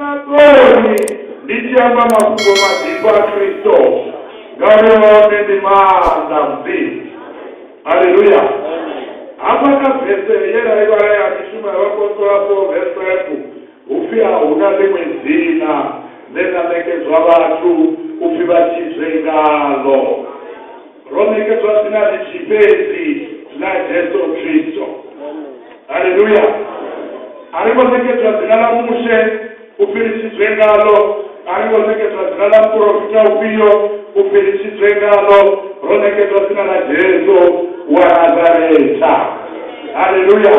thina ṱhoni ndi tshi amba mafhungo maḓifha a Kristo, ngauri one ndi maanḓa a Mudzimu. Haleluya! Hafha kha vese ye ra i vhala ya Mishumo ya Vhaapostola 4 verse 12, hu pfi a hu na ḽiṅwe dzina ḽe ḽa ṋekedzwa vhathu u pfi vha tshidzwe ngaḽo. Ro ṋekedzwa dzina ḽithihi fhedzi ḽa Jesu Kristo. Haleluya! A ri ngo ṋekedzwa dzina ḽa Mushe u pfi ri tshidzwe ngaḽo, a ri ngo ṋekedzwa dzina ḽa muporofita ufhio u pfi ri tshidzwe ngaḽo, ro ṋekedzwa dzina ḽa Jesu wa Nazaretha. Haleluya!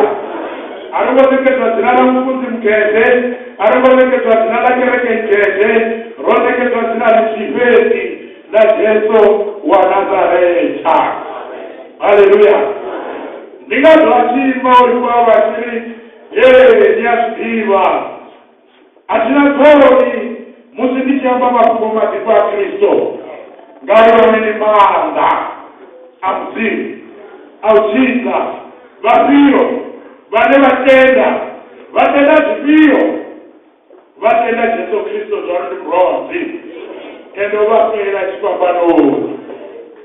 A ri ngo ṋekedzwa dzina ḽa mufunzi mugede, a ri ngo ṋekedzwa dzina ḽa kereke ngede, ro ṋekedzwa dzina ḽithihi fhedzi ḽa Jesu wa Nazaretha. Haleluya! Ndi ngazwo a tshi imba uri Paulo a tshi ri, Ee, ni a zwi ḓivha, a thi na ṱhoni musi ndi tshi amba mafhungo maḓifha a Kristo, ngauri one ndi maanḓa a Mudzimu a u tshidza vhafhio vhane vha tenda. Vha tenda zwifhio? Vha tenda Jesu Kristo zwauri ndi Murwa wa Mudzimu, ende o vha fela tshifhambanoni.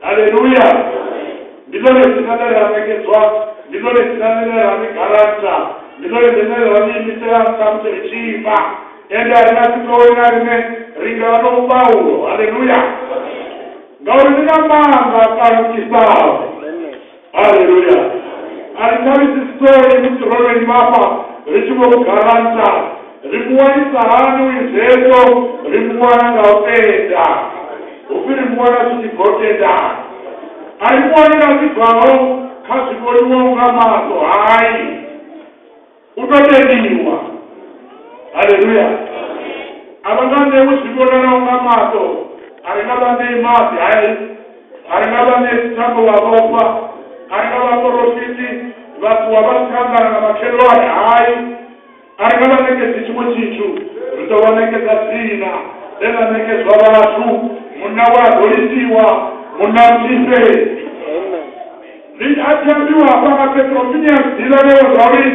Haleluya! Ndi ḽone dzina ḽe ra ṋekedzwa, ndi ḽone dzina ḽine ra ḽi garanta, ndi ḽone dzina ḽine ra ḽi imisela nṱha musi ri tshi ima. Ende a ri nga si ṱowe na riṋe ri nga vha vho Paulo. Haleluya! Ngauri ḽi na maanḓa a kanukisaho. Haleluya! A ri thavhisi siṱori musi ro no ima afha ri tshi vho mu garanta. Ri mu wanisa hani uyu Jesu? Ri mu wana nga u tenda. Hu pfi ri mu wana zwi tshi bva u tendani. A ri mu wani nga zwi bvaho kha zwi vhoniwaho nga maṱo, hai. U tou tendiwa. Haleluya! A vha nga ṋewi zwi vhonalaho nga maṱo, a ri nga vha ṋei maḓi, hai, a ri nga vha ṋei dzithambo vha vhofha, a ri nga vhaporofiti vha ṱuwa vha si tsha ambara nga makhelwane, hai, a ri nga vha ṋekedzi tshiṅwe tshithu, ri ḓo vha ṋekedza dzina ḽe ḽa ṋekedzwa vhathu, munna we a ḓolisiwa, munna muthihi fhedzi. Ndi a tshi ambiwa hafha nga Petro, pfi ni a zwi ḓivha vhewe zwauri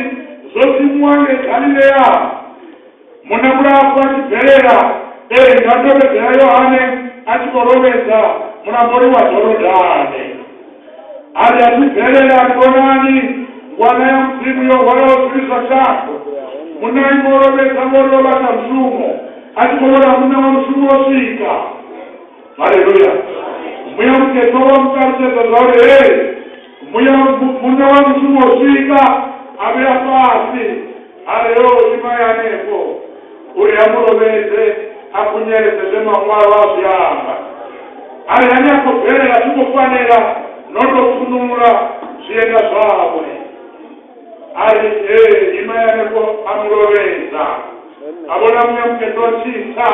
zwo simuwa ngei Galilea. Munna mulapfu a tshi bvelela, ee, nga ndovhedzo ya Yohane a tshi khou rovhedza mulamboni wa Jorodani. A ri a tshi bvelela, a ri, Vhonani, Ngwana ya Mudzimu yo hwalaho zwivhi zwa shango. Munna a ima u lovhedza ngori o vha a na mushumo, a tshi khou vhona muṋe wa mushumo o swika. Haleluya! Muya Mukhethwa wa mu ṱalutshedza zwa uri hei muya muṋe wa mushumo o swika, a vhuya fhasi a ri yo ima hanefho uri a mu lovhedze a khunyeledze zwe maṅwalo a zwi amba. A ri ane a khou bvelela zwi khou fanela no tou pfuṋulula zwienda zwawe. A ri ee ima hanefho a mu lovhedza. A vhona Muya Mukhethwa u tshi tsa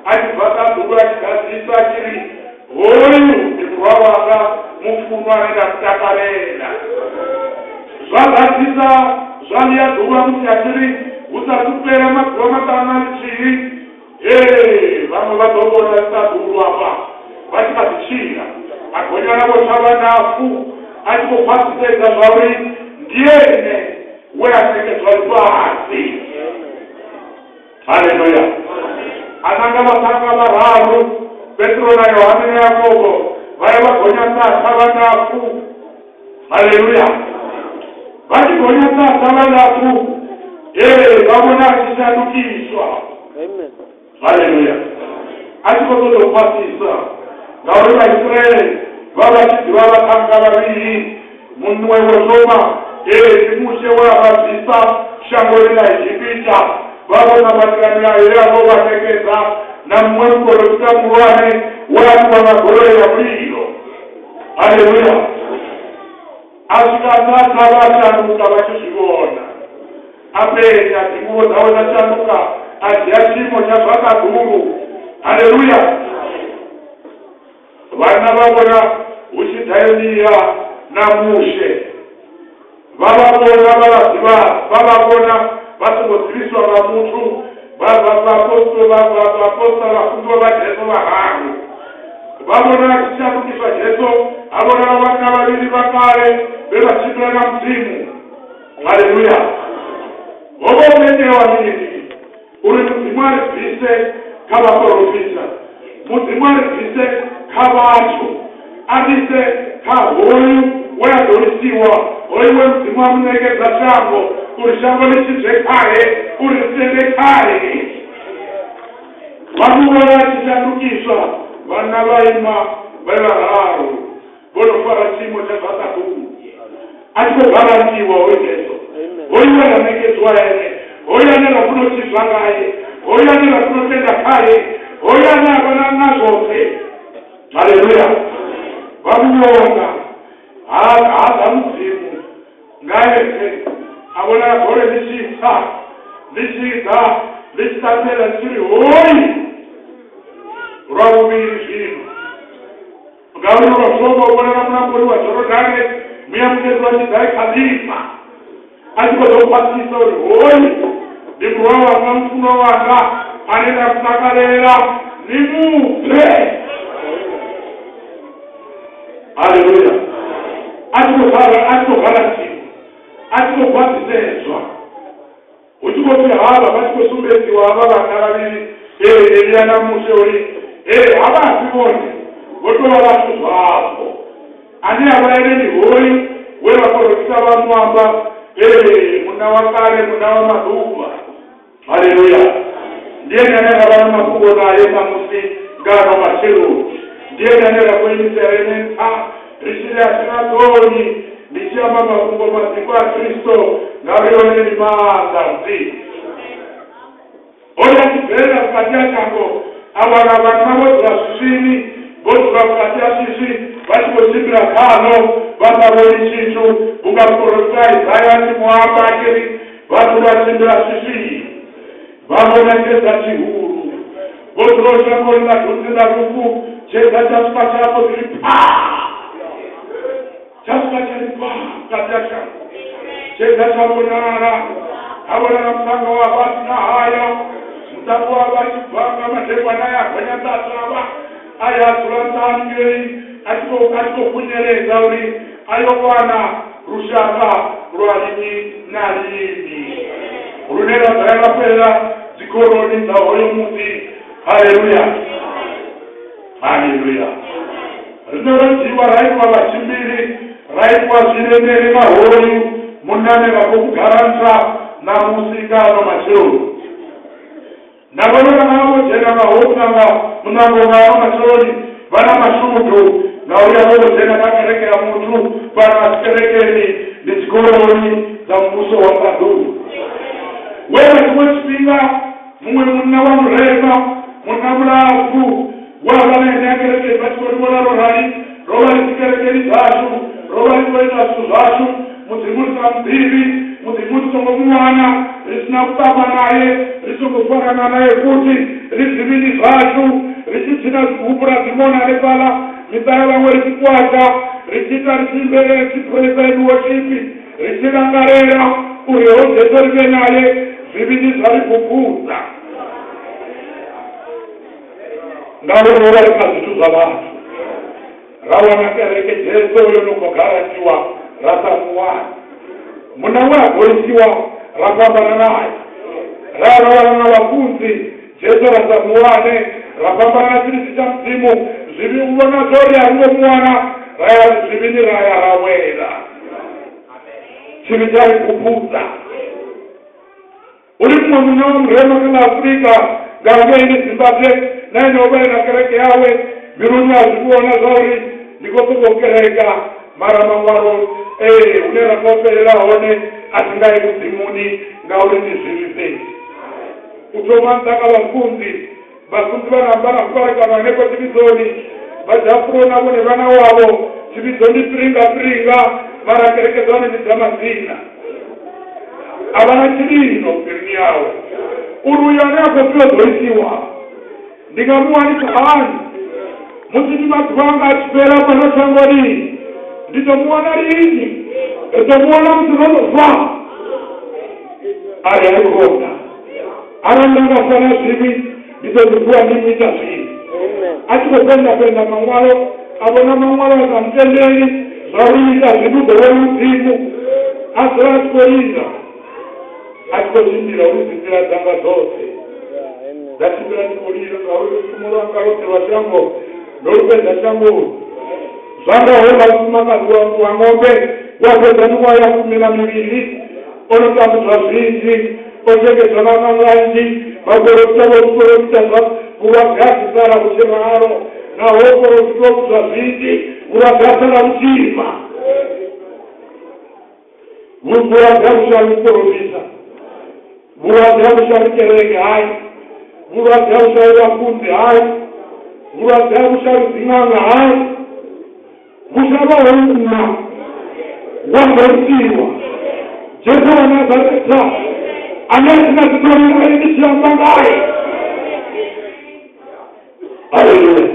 a tshi bva ṱaḓulu a tshi ḓadzisa a tshi ri, Hoyu ndi Murwa wanga mufunwa ane nda mu takalela. Zwa ḓadzisa zwa ḽia ḓuvha musi a tshi ri, Hu sa athu fhela maḓuvha maṱanu na ḽithihi, ee, vhaṅwe vha ḓo vhona ṱaḓulu afha vha tshi kha ḓi tshila. A gonya navho thavha ndapfu a tshi khou khwaṱhisedza zwauri ndi ene we a ṋekedzwa ḽifhasi. Haleluya! A nanga vhaṱhannga vhararu, Petro na Yohane na Yakobo, vha ya vha gonya nṱha ha thavha ndapfu. Haleluya! Vha tshi gonya nṱha ha thavha ndapfu, ee, vha vhona a tshi shandukiswa. Haleluya! A tshi khou ṱoḓa u khwaṱhisa, ngauri Vhaisraele vha vha tshi ḓivha vhaṱhannga vhavhili, muṅwe wo thoma, ee, ndi Mushe we a vha bvisa shangoni ḽa Egipita, vha vho nambatela milayo ye a vha o vha ṋekedza, na muṅwe muporofita muhulwane we a ṱuwa nga goloi ya mulilo. Haleluya! A swika nṱha ha thavha a shanduka vha tshi zwi vhona. A penya, dzinguvho dzawe dza shanduka, a dzhia tshiimo tsha zwa ṱaḓulu. Haleluya! Vhanna vha vhona hu tshi ḓa Elia na Mushe. Vha vha vhona vha vha ḓivha, vha vha vhona vha songo ḓivhiswa nga muthu, vha vha vhaapostola vha vhaapostola vhafunziwa vha Jesu vhararu. Vha vhona a tshi shandukiswa Jesu, ha vhonala vhanna vhavhili vha kale vhe vha tshimbila na Mudzimu. Haleluya! Ho vha hu khou itewa mini? Uri Mudzimu Mudzimu a ri bvise kha vhaporofita, Mudzimu a ri bvise kha vhathu, a ri ise kha hoyu we a ḓolisiwa, hoyu we Mudzimu a mu ṋekedza shango, uri shango ḽi tshidzwe khae, uri ri tende khae. Vha mu vhona a tshi shandukiswa, vhanna vha ima vhe vhararu, vho no fara tshiimo tsha zwa ṱaḓulu. A tshi khou garantiwa hoyu Jesu, hoyu we ra ṋekedzwa ene, hoyu ane ra funa u tshidzwa ngae, hoyu ane ra funa u tenda khae, hoyu ane a vha na na zwoṱhe. Haleluya! Vha mu vhona, ha ha ḓa Mudzimu nga eṱhe, a vhonala gole ḽi tshi tsa, ḽi tshi ḓa, ḽi tshi ṱanziela ḽi tshi ri, Hoyu! Lwa vhuvhili zwino. Ngauri lwa thoma u vhonala mulamboni wa Jorodani, Muya Mukhethwa a tshi ḓa e kha ḽifa, a tshi khou ḓo khwaṱhisa uri hoyu ndi murwa wanga mufunwa wanga ane nda mu takalela, ni mu pfe. Haleluya! A tshi khou fara, a tshi khou garantiwa, a tshi khou khwaṱhisedzwa. Hu tshi khou pfi havha vha tshi khou sumbedziwa havha vhanna vhavhili, ee, Elia na Mushe, uri, ee, havha a si vhone, vho tou vha vhathu zwavho. Ane a vha ene ndi hoyu we vhaporofita vha mu amba, ee, munna wa kale, munna wa maḓuvha. Haleluya! Ndi ene ane ra vha na mafhungo nae ṋamusi nga ano matsheloni. Ndi ene ane ra khou imisela ene nṱha, ri tshi ri a thi na ṱhoni ndi tshi amba mafhungo maḓifha a Kristo, ngauri one ndi maanḓa a Mudzimu. O ri a tshi bvelela vhukati ha shango, a wana vhanna vho dzula swiswini, vho dzula vhukati ha swiswi, vha tshi khou tshimbila khaḽo, vha sa vhoni tshithu, vhunga muporofita Isaya a tshi mu amba a tshi ri, Vhathu vha tshimbila swiswini, vha vhona tshedza tshihulu. Vho dzulaho shangoni ḽa dunzi ḽa lufu, tshedza tsha swika tsha mbo ḓi ri phaa, tsha swika tsha ri phaa vhukati ha shango. Tshedza tsha vhonala, ha vhonala muṱhannga wa vha a si na haya, muṱhannga wa vha a tshi bva nga madekwana a ya a gonya nṱha ha thavha, a ya a dzula nṱha haningei a tshi khou a tshi khou khunyeledza uri a yo wana lushaka lwa lini na lini lune lwa ḓo ya lwa fhelela dzikhoroni dza hoyo muḓi. Haleluya, haleluya! Riṋe ro dzhiiwa ra itwa vhatshimbili, ra itwa zwilemeli nga hoyu munna ane ra khou mu garanta ṋamusi nga ano matsheloni. Na vhone vhana vho dzhena nga hoyu muṋanga, muṋango nga ano matsheloni, vha na mashudu, ngauri a vho ngo dzhena kha kereke ya muthu, fhano a si kerekeni, ndi tshikoloni dza Muvhuso wa Ṱaḓulu. We nga tshiṅwe tshifhinga muṅwe munna wa murema, munna mulapfu, we a vha na enea kerekeni, vha tshi khou ri vhona ro rali, ro vha ri dzikerekeni dzashu, ro vha ri khou ita zwithu zwashu, Mudzimu ri sa mu ḓivhi, Mudzimu ri songo mu wana, ri si na vhuṱama nae, ri songo farana nae futhi, ri zwivhini zwashu, ri tshi tshina humbula dzimona hanefhaḽa, miṱa ya vhaṅwe ri tshi kwasha, ri tshi ita ri tshi imbelela, ri tshi praise and worship, ri tshi langalela uri ho Jesu ri vhe nae, zwivhini zwa ri bubudza. Ngauri ro vha ri kha zwithu zwa vhathu. Ra wana kereke Jesu yo no khou garantiwa ra sa mu wane. Munna we a golisiwa ra fhambana nae. Ra ya ra wana na vhafunzi Jesu ra sa mu wane, ra fhambana na tshilidzi tsha Mudzimu, zwivhi u vhona zwo ri a ri ngo mu wana, ra ya zwivhini ra ya ra wela. Tshivhi tsha ri phuphudza. Hu ri muṅwe munna wa murema kha ḽa Afurika nga ngeini Zimbabwe na ene o vha e na kereke yawe. Mbiluni a zwi vhona zwa uri ndi khou sokou kereka mara maṅwalo ee hune ra khou fhelela hone a thi nga yi Mudzimuni ngauri ndi zwivhi fhedzi. U thoma nṱha nga vhafunzi, vhafunzi vha namba na mufarekano hanefho tshivhidzoni, vha dzhia na vhone vhana wavho, tshivhidzo ndi piringa piringa mara kereke dza hone ndi dza madzina. A vha na tshililo mbiluni yawe uri uyo ane a khou pfi o ḓo isiwa ndi nga mu wanisa hani musi ndi maḓuvha anga a tshi fhela fhano shangoni ndi ḓo mu wana lini ri ḓo mu wana musi ro no fa a ri a khona arali nda nga fa na zwivhi ndi ḓo ḓi vuwa ndi mu ita zwivhi a tshi khou fhenda fhenda maṅwalo a vhona maṅwalo a sa mutendeli zwa uri ita zwivhi u ḓo vhona mudzimu a dzula a tshi khou lila a tshi khou tshimbila uri dzi nḓila dzanga dzoṱhe. Ngauri lupfumo lwanga lwoṱhe lwa shango ndo lu fhedza shangoni. Zwa nga houḽa mufumakadzi wa ṅombe we a fhedza miṅwaha ya 12 o no tambudzwa zwinzhi, o shengedzwa na ṅanga nnzhi, vhaporofita vho porofita zwa vhulwadze ha ḓi sala vhu tshi ralo, naho porofitiwa vhudzwa zwinzhi, vhulwadze ha sala vhu tshi ima. Vhulwadze ha vhu shavhi muporofita, vhulwadze ha vhu shavhi kereke, hai, vhulwadze ha vhu shavhi vhafunzi, hai, vhulwadze ha vhu shavhi dziṅanga, hai, vhu shavha hoyu munna wa ḓo Jesu wa Nazaretha ane a sina dziṱhoni naye ndi tshi amba ngae. Haleluya,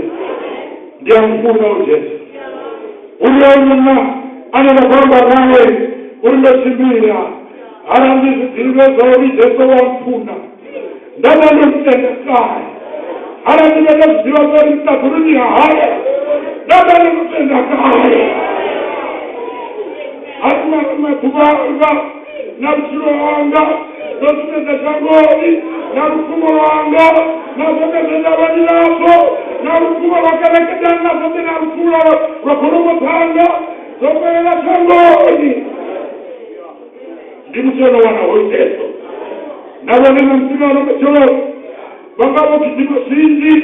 ndi a mufuna u Jesu. Uri hoyu munna ane nda khou amba naye uri ndo tshimbila arali ndi zwi ḓivhe zwa uri Jesu wa mpfuna nda vha ndo mutenda kale, arali ndi vhe nda zwi ḓivha zwa uri ṱaḓuluni ha hae nda vha ndo mutenda kale. A thi maḓuvha anga na vhutshilo hanga ndo sumbedza shangoni na lupfumo lwanga na zwoṱhe zwe nda vha ndi nazwo na lupfumo lwa kereke dzanga zwoṱhe na lupfumo lwa kholomo dzanga zwo fhelela shangoni. Ndi musi o no wana hoyu Jesu na vhone na musi vha no matshelo vha nga vho gidima zwinzhi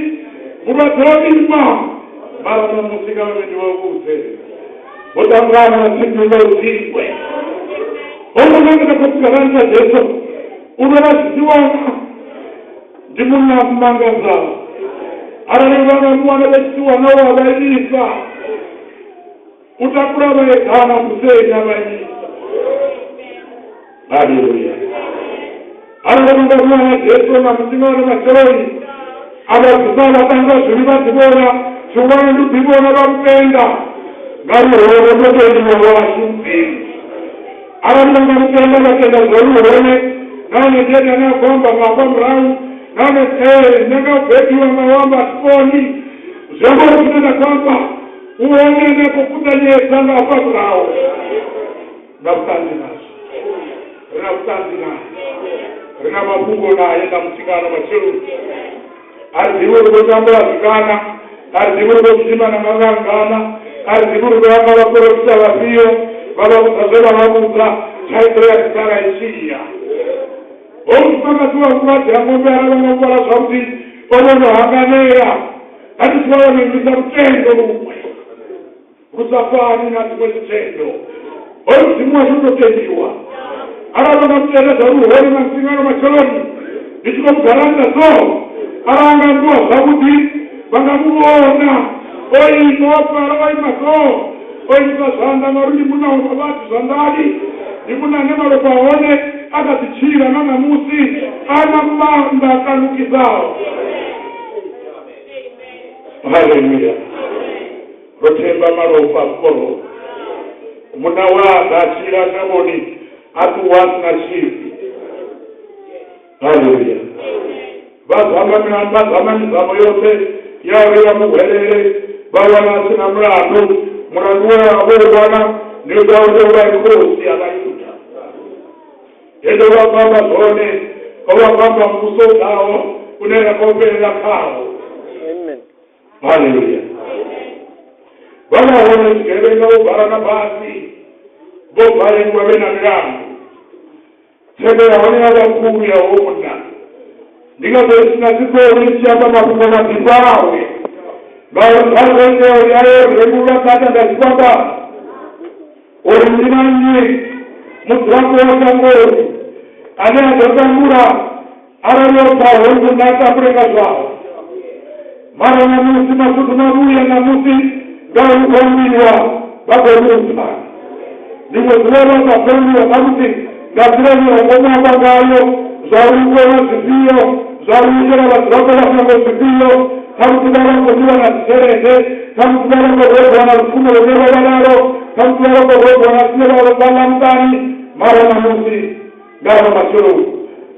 vhulwadze ho ima, mara ṋamusi nga vhavhe ndi vha vhudze vho ṱangana na tshifhinga u dzingwe ho munna nda khou garanta Jesu u lwela zwidziwana ndi munna mangadzaho. Arali vha nga muwana vha tshidziwana wa vha imisa u takula vha eḓana kuseni a vha imisa. Haleluya. Arali vha nga muwana Jesu na musi nga matsheloni a vha bvisa vha ṱanzwa zwivhi vha ḓi vhona tshihulwane ndi u ḓi vhona vha mutenda ngauri hone ndo tendiwa washu Mudzimu. Arali vha nga mutenda vha tenda zwa uri hone nahone ndi ene ane a khou amba nga hafha murahu nahone ee nṋe nga u bebiwa nga u amba thi koni zwi amba uri zwine nda khou amba u hone ane a khou puṱanyedza nga hafha murahu nga vhuṱanzi nazwo ri na vhuṱanzi naye ri na mafhungo naye na musikana matsheloni a ri ḓivhi uri vho tambula zwingana, a ri ḓivhi uri vho gidima na mangangana, a ri ḓivhi uri vho amba vhaporofita vhafhio vha vha vhudza zwe vha vha vhudza, thaidzo ya ḓi sala i tshi ya. Hoyu mufumakadzi wa vhulwadze ha ṅombe arali vha nga mu vhala zwavhuḓi o vha no hanganea a tshi vha o no imisa lutendo luṅwe lu sa fani na dziṅwe dzithendo. Hoyu Mudzimu washu u tou tendiwa. Arali vha nga mu tenda zwa uri u hone na musingano matsheloni, ndi tshi khou mu garanta so, arali a nga ambiwa zwavhuḓi, vha nga mu vhona o ima, o fara, o ima so, o imisa zwanḓa, ngauri ndi munna wa mavhadzi zwanḓani, ndi munna ane malofha a hone a kha ḓi tshila na ṋamusi, a na maanḓa a kanukisaho. Haleluya. Ro themba malofha a mukorolo. Munna we a ḓa a tshila shangoni a ṱuwa a si na tshivhi. Haleluya. Vha zama milandu, vha zama mizamo yoṱhe ya uri vha mu hwelele, vha wana a si na mulandu. Mulandu we a vho u wana ndi wa uri o vha e khosi ya Vhayuda. Hezwo vha khou amba zwone, o vha khou amba muvhuso u ḓaho une ra khou fhelela khawo. Amen. Haleluya. Vha vha hone zwigevhenga vho vala na fhasi, vho valeliwa vhe na milandu. Tsengo ya hone ya vha khulu ya hoyu munna. Ndi ngazwo ri si na dziṱhoni ri tshi amba mafhungo maḓifha awe, ngauri zwa zwo itea uri a ye rengulula ḓaka nga tshifhambano, uri ndi na nnyi mudzulapo wa shangoni ane a ḓo tambula arali o pfa hoyu munna a tambule nga zwawe. Mara ṋamusi mashudu mavhuya ṋamusi ngauri u khou ambiwa vha khou mupfa. Ḽiṅwe ḓuvha vha sa khou ambiwa khamusi nga nḓila ine wa khou mu amba ngayo zwa uri u khou zwifhio, zwa uri u itela vhadzulapo vha shango zwifhio, khamusi vha vha khou ṱuwa na dzitshelede, khamusi vha vha khou rwedziwa na lupfumo lune vha vha nalwo, khamusi vha vha khou rwedziwa na zwine vha vha ḽa muṱani. Mara ṋamusi nga ano matsheloni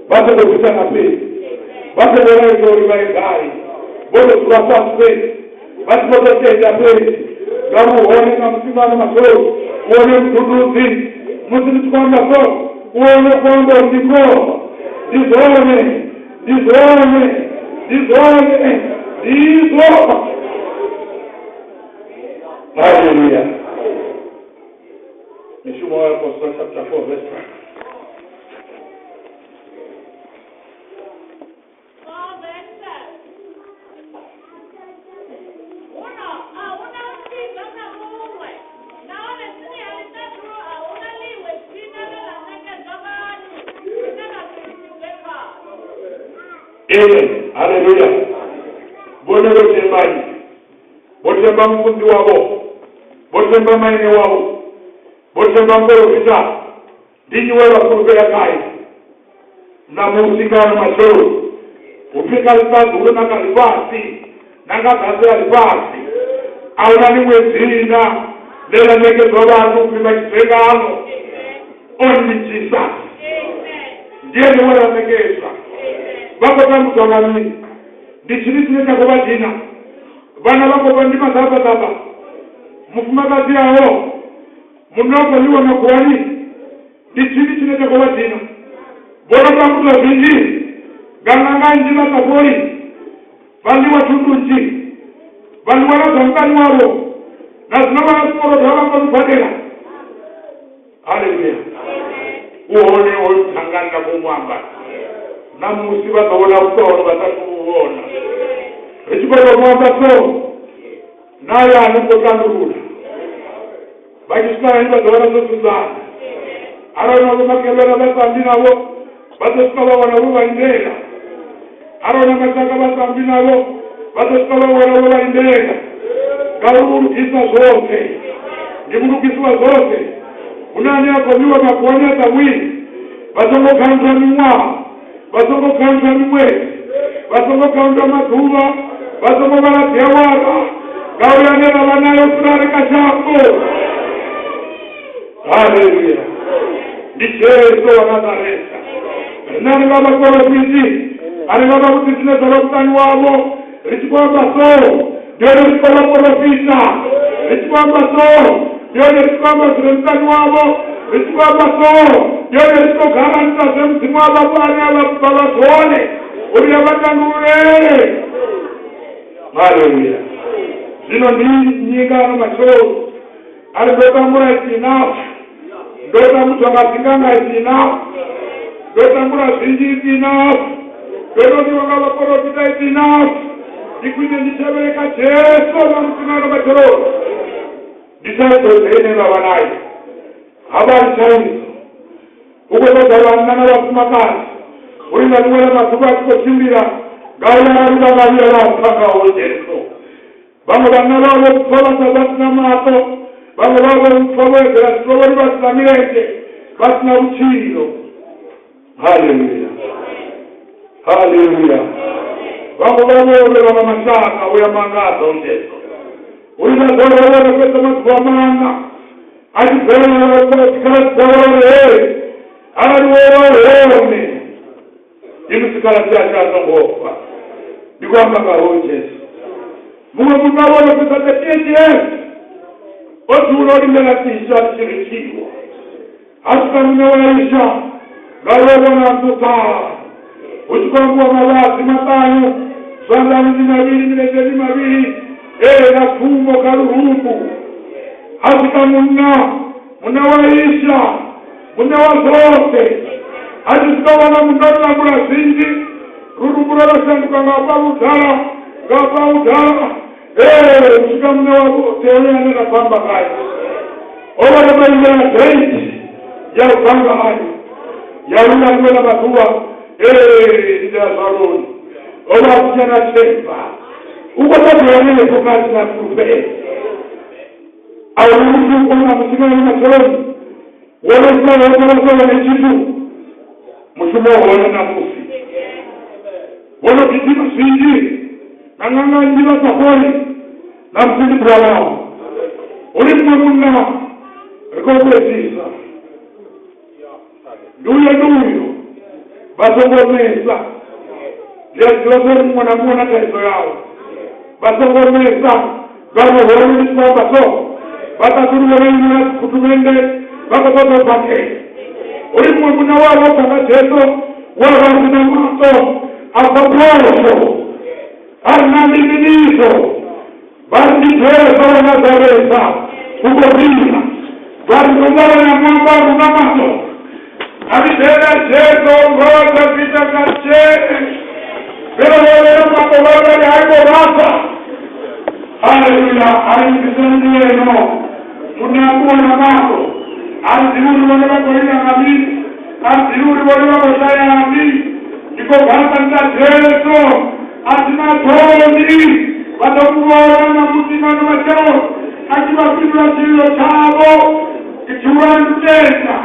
vha sa khou bvisa na fhedzi, vha sa khou laedza uri vha ye gai, vho tou dzula fhasi fhedzi vha tshi khou tou tenda fhedzi ngauri u hone ṋamusi nga ano matsheloni, u hone mudududzi. Musi ndi tshi khou amba so, u hone u khou amba uri ndi ngoho, ndi zwone, ndi zwone. Ndi zwone, ndizwo. Haleluya. Mishumo ya Apostola chapter 4 verse 5. Huno a hu na u tshidzwa kha muṅwe, nahone tsini ha ḽiṱaḓulu a hu na ḽiṅwe dzina ḽe ḽa ṋekedzwa vhathu ḽine vha si tshidzwe khaḽo. Amen. Haleluya. Vhone vho themba nnyi? Vho themba mufunzi wavho, vho themba maine wavho, vho themba muporofita. Ndi nnyi we vha fulufhela khae? Ṋamusi nga ano matsheloni, hu pfi kha ḽiṱaḓulu na kha ḽifhasi na nga ḓasi ha ḽifhasi a hu na ḽiṅwe dzina ḽe ḽa ṋekedzwa vhathu upfi vha tshidzwe ngaḽo. Only Jesus. Ndi ene we ra ṋekedzwa. Vha khou tambudzwa nga mini? Ndi tshini tshine tsha khou vha dina? Vhana vha khou vha ndi maḓabaḓaba. Mufumakadzi aho munna u khou ḽiwa makhuwani. Ndi tshini tshine tsha khou vha dina? Vho no tambudzwa zwinzhi nga ṅanga nnzhi vha sa fholi, vha ḽiwa thundu nnzhi, vha ḽiwa na zwa muṱani wavho, na zwino vha na zwikolodo a vha koni u badela. Haleluya! U hone hoyu muṱhangani nda khou mu amba ṋamusi, vha ḓo vhona vhuṱolo vha sa thu vhu vhona. Ri tshi khou tou mu amba so, na hayani u khou tandulula. Vha tshi swika hayani vha ḓo wana zwo dzudzana. Arali na vhomakhelwana vha sa ambi navho, vha ḓo swika vha wana vho vha lindela. Arali na mashaka vha sa ambi navho, vha ḓo swika vha wana vho vha lindela. Ngauri u lugisa zwoṱhe, ndi mulugisi wa zwoṱhe. Hu na ane a khou ḽiwa makhuwani a sa vhuyi, vha songo khauntha miṅwaha, vha songo khauntha miṅwedzi, vha songo khauntha maḓuvha, vha songo vhala dziawara, ngauri ane ra vha nayo fhira a re kha shango. Haleluya! Ndi Jesu wa Nazareta. Riṋe a ri nga vhaporofiti, a ri nga vha vhudzi zwine zwa vha muṱani wavho. Ri tshi khou amba so, ndi hone ri tshi khou vha porofita. Ri tshi khou amba so, ndi hone ri tshi khou amba zwi re muṱani wavho. Ri tshi khou amba so, ndi hone ri tshi khou garanta zwe Mudzimu a vha ane a vha vha zwone uri a vha tandululele. Haleluya! Zwino ndi nnyi nga ano matsheloni a ri ndo tambula it's enough, ndo tambudzwa nga dzinganga it's enough, ndo tambula zwinzhi it's enough, ndo no ḽiwa nga vhaporofita it's enough, ndi khwine ndi tevhele kha Jesu na musi nga ano matsheloni. Ndi thaidzo ḓe ine vha vha nayo? Ha vha ri thaidzo. Hu khou ṱoḓa vhanna na vhafumakadzi uri nga ḽiṅwe ḽa maḓuvha a tshi khou tshimbila ngauri arali vha nga vhuya vha pfa nga hoyu Jesu. Vhaṅwe vhanna vha vho pfa vha sa vha si na maṱo, vhaṅwe vha vho pfa vho eḓela zwitovhoni vha si na milenzhe, vha si na vhutshilo. Haleluya, haleluya. Vhaṅwe vha vho lovhelwa nga mashaka u ya mangadza u Jesu uri vha ḓo vha vho fhedza maḓuvha maṋa a tshi bvelela tshikhala dzawe uri he arali wo vha u hone ndi musi khaladzi ashu a songo fa. Ndi khou amba nga hoyu Jesu. Muṅwe munna wo no fhedza 38 years o dzula o lindela isha ḽi tshi rithiwa. Ha swika muṋe wa isha ngauri o vhona nnḓu ṱhanu hu tshi khou ambiwa mavhadzi maṱanu, zwanḓani ndi mavhili, milenzheni mavhili, ee na pfumo kha lurumbu. Ha swika munna, muṋe wa isha, muṋe wa zwoṱhe, a tshi swika wana munna o tambula zwinzhi, lurumbu lwo lwa shanduka nga hafha vhudala, nga hafha vhudala. Ee, u swika muṋe wa vhoṱhe hoyo ane ra khou amba ngae o vha no tou imela date ya u bva ngayo ya uri nga ḽiṅwe ḽa maḓuvha ee ndi ḓa zwaloni o vha a si tsha na themba u khou ṱoḓea henefho kha si na fulufhelo a hu muthu o na musi nga matsheloni wo no ita wo wana tshithu mushumo hone ṋamusi vho no gidima zwinzhi na ṅanga nnzhi vha sa fholi na musi ndi ḓuvha ḽavho uri muṅwe munna ri khou fhedzisa ndi uyo ndi uyo vha songo mesa ndi a ḓivha uri muṅwe na muṅwe na thaidzo yawe vha songo mesa ngauri hone ndi tshi khou amba so vha ṱaḓulu vho no imela dzikhuthumennde vha khou ṱoḓa u badela uri muṅwe munna we a vha o bva nga Jesu we a vha a si na maṱo a bva phosho. A ri na ndi miniso vha ri ndi Jesu wa Nazareta u khou fhira. Vha ri ndo vhona muambaro na maṱo. A ri dzhena Jesu murwa wa Davida nga dzhene. Vhe vha vhona maṱo vha vha ri hai vho vhasa. Haleluya, a ri bviseni ngeno. Munna a ṱuwa na maṱo. A ri ḓivhi uri vhone vha khou lila nga mini. A ri ḓivhi uri vhone vha khou shayani. Ndi khou bva nda Jesu. A thi na ṱhoni. Vha ḓo mu vhona ṋamusi vhano matshelo a tshi vha fhindula tshililo tshavho. Ndi tshihulwane ndi u tenda.